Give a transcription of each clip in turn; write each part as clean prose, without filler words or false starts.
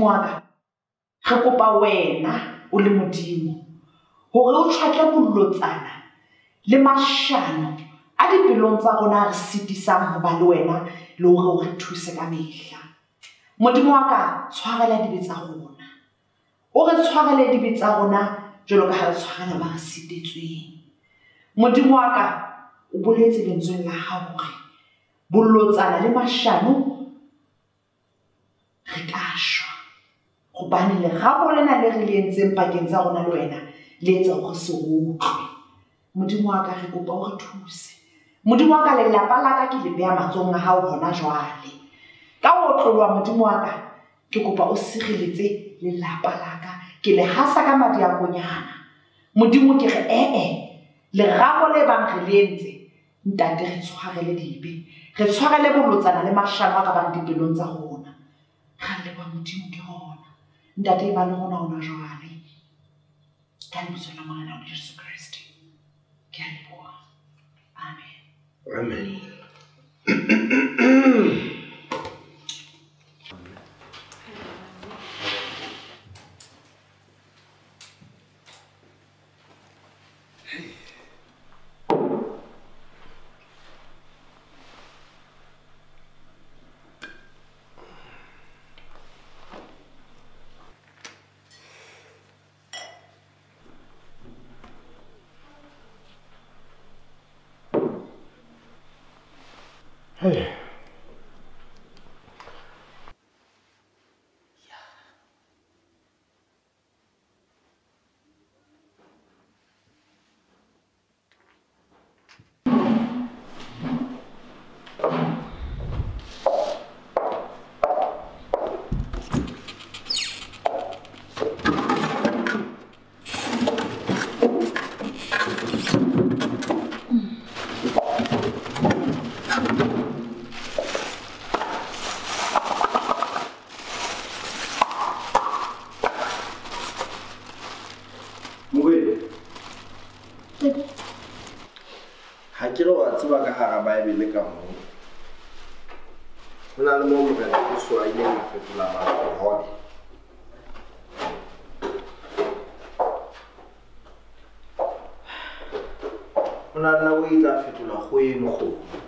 Modimo wa ka, re kopa wena o le Modimo hore o tjhwatle bolotsana le mashano a dipelong tsa rona re sitisang ho ba le wena le hore o re thuse ka mehla. Modimo wa ka, tshwarela dibe tsa rona. O re tshwarele dibe tsa rona jwalo ka ha re tshwarela ba re sitetsweng. Modimo wa ka, o boletse lentsweng la hao hore bolotsana le mashano re ka shwa. Hobane lerako lena le re le entseng pakeng tsa rona le wena le etsa hore se utlwe. Modimo wa ka, re kopa o re thuse. Modimo wa ka, lelapa la ka ke le beha matsohong a hao hona jwale. Ka ho otloloha Modimo wa ka, ke kopa o sireletse lelapa la ka. Ke le hasa ka madi a konyana. Modimo ke re ee, lerako le bang re le entse, ntate re tshwarele dibe. Re tshwarele bolotsana le mashano a ka bang dipelong tsa rona. Re leboha Modimo ke hona. Ntate e ba le rona hona jwale. Ka lebitso la Morena Jesu Kreste. Ke a leboha. Amen. Amen. Hey. Ha ke re wa tseba ka hara Bible ka moo. Ho na le moo Morena Jesu a ileng a fetola bohobe. Ho na le nako e tla fetola kgoho eno kgomo.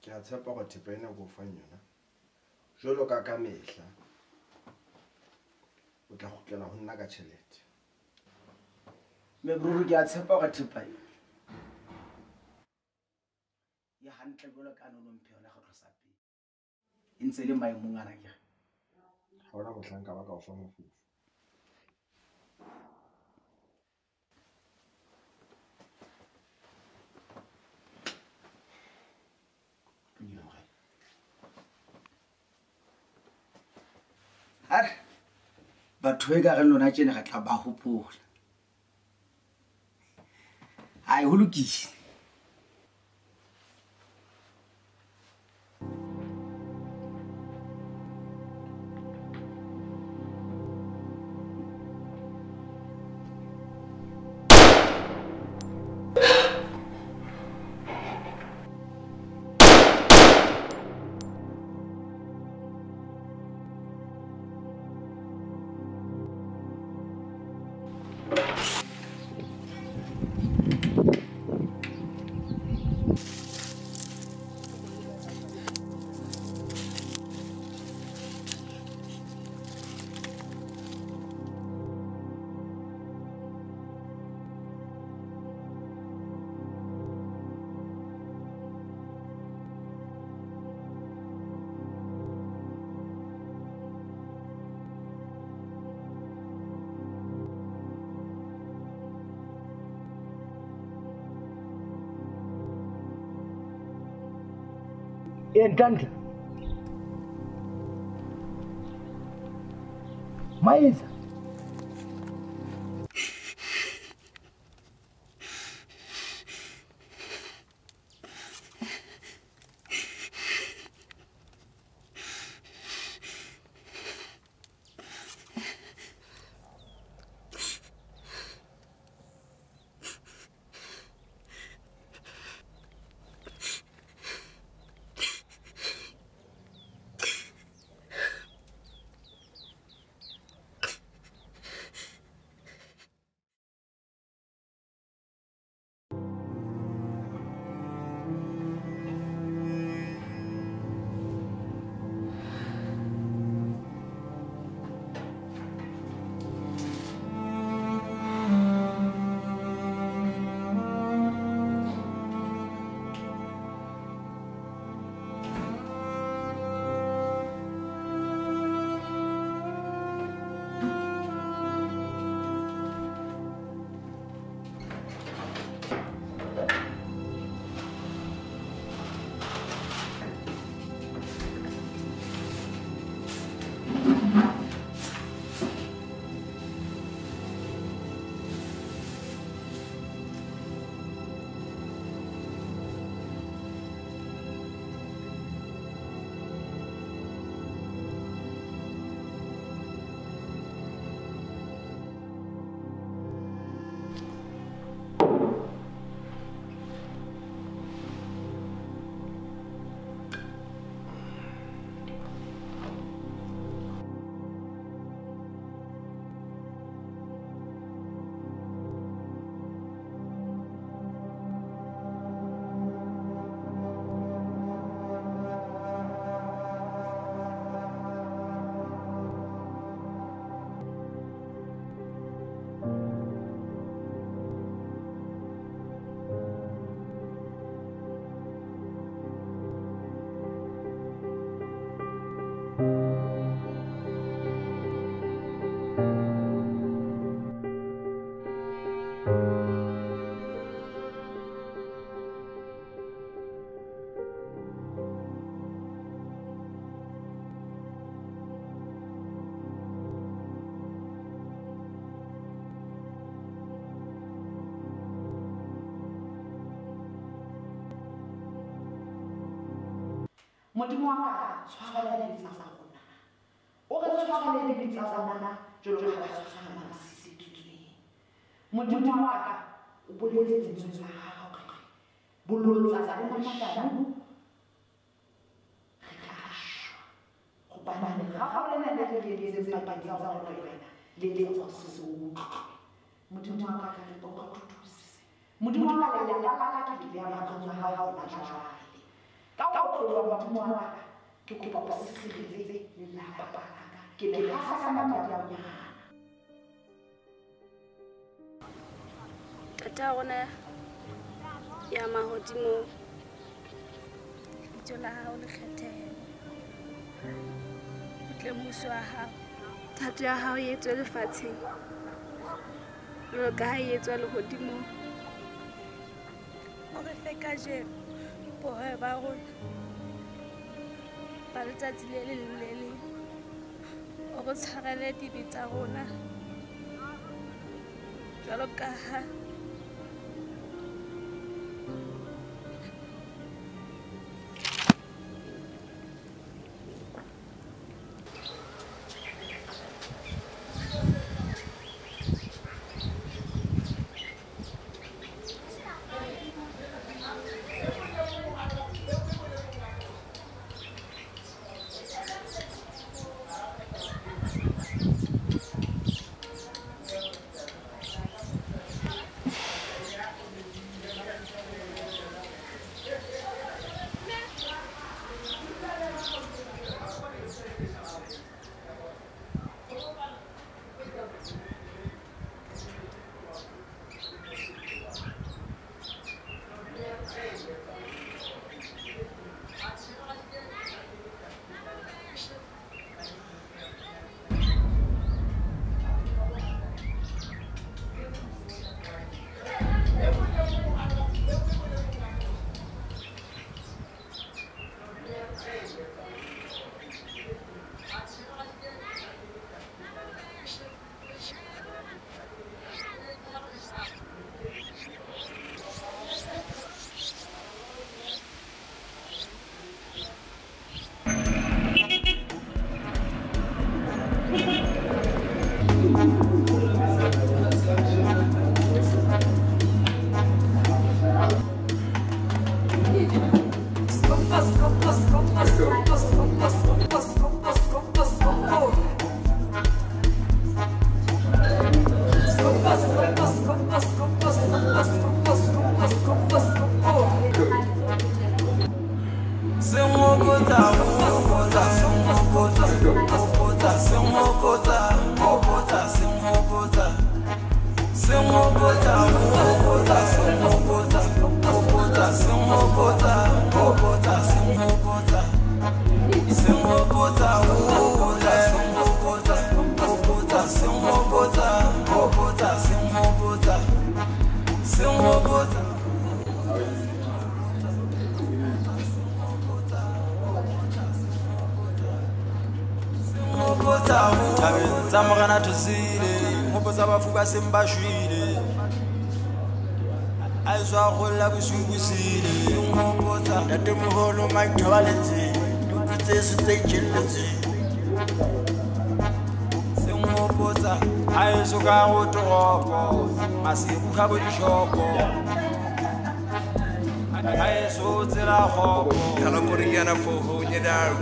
Ke a tshepa hore thepa ena ke o fang yona jwalo ka ka mehla o tla kgutlela ho nna ka tjhelete. Mme ruri ke a tshepa hore thepa e ya hantle jwalo ka no mphe yona kgetlo sa pele. E ntse le maemong ana ke re. Ha hona mohlanka ba ka o fa mofufu. Batho e ka re lona tjena re tla ba hopola. Ai ho lokile. E Nhlanhla. Maisa. Modimo wa ka tshwarela dibe tsa rona. O re tshwarele dibe tsa rona jwalo ka ha re tshwarela ba sitetsweng. Modimo wa ka o boletse lentswe la hao hore bolotsa le mashano re tla shwa. Hobane ha o lena le re entseng pakeng tsa rona le wena le letsa se se utlwe. Modimo wa ka re kopa o thuse. Modimo wa ka lelapa la ka ke le ya matsoho a hao la jwale. Ka o tloha Modimo wa ka ke kopa o sireletse lelapa la ka. Ke le hasa ka madi a bonyana. Tata rona ya mahodimong, lebitso la hao le kgethehe, ho tle mmuso wa hao, thato ya hao e etswe lefatsheng jwalo ka ha e etswa lehodimong. O re fe kajeno bohobe ba rona ba letsatsi le leng le le leng. O re tshwarele dibe tsa rona jwalo ka ha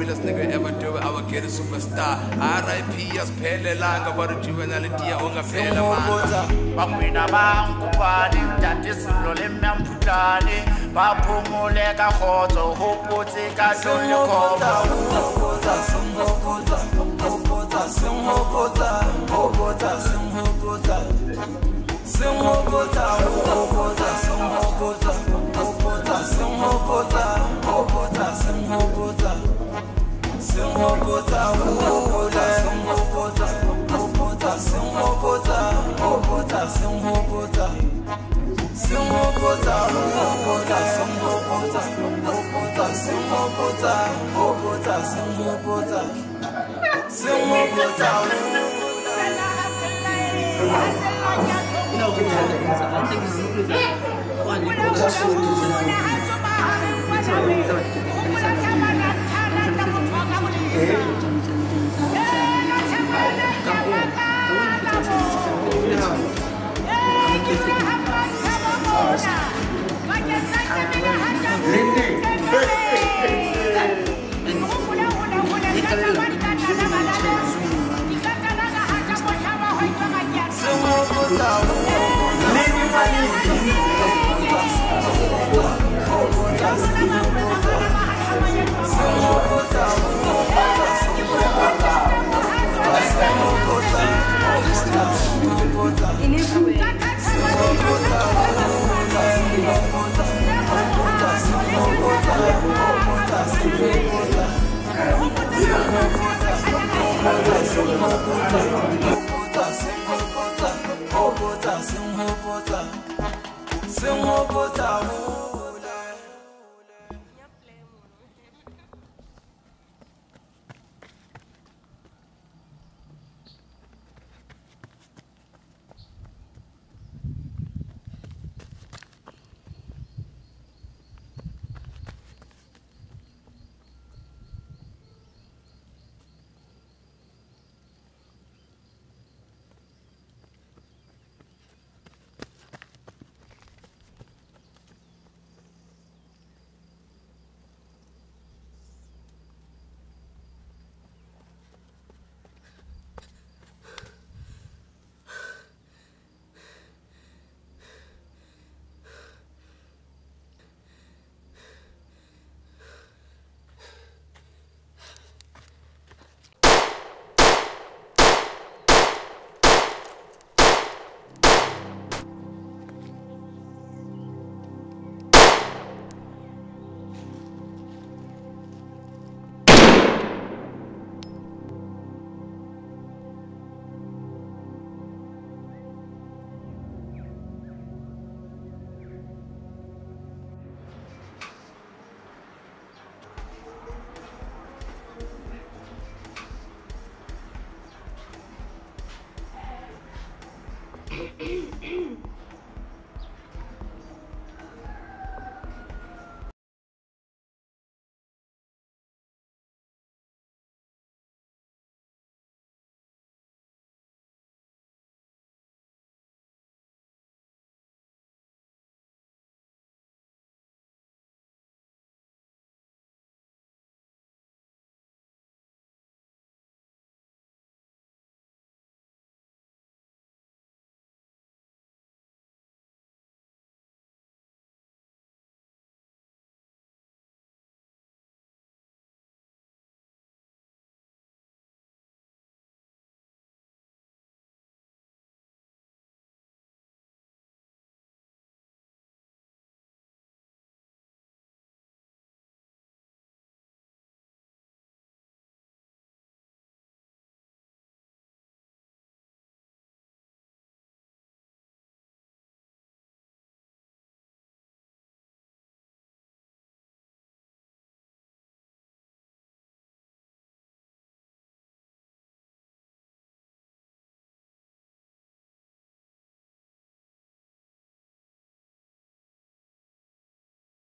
Realest nigga ever do it, I would get a superstar. R.I.P. Asiphelelanga but juvenility ongaphela manje. Bangwina bangubani ntate sello le mmamphutane ba phomole ka khotso hopotse ka tlole khopo.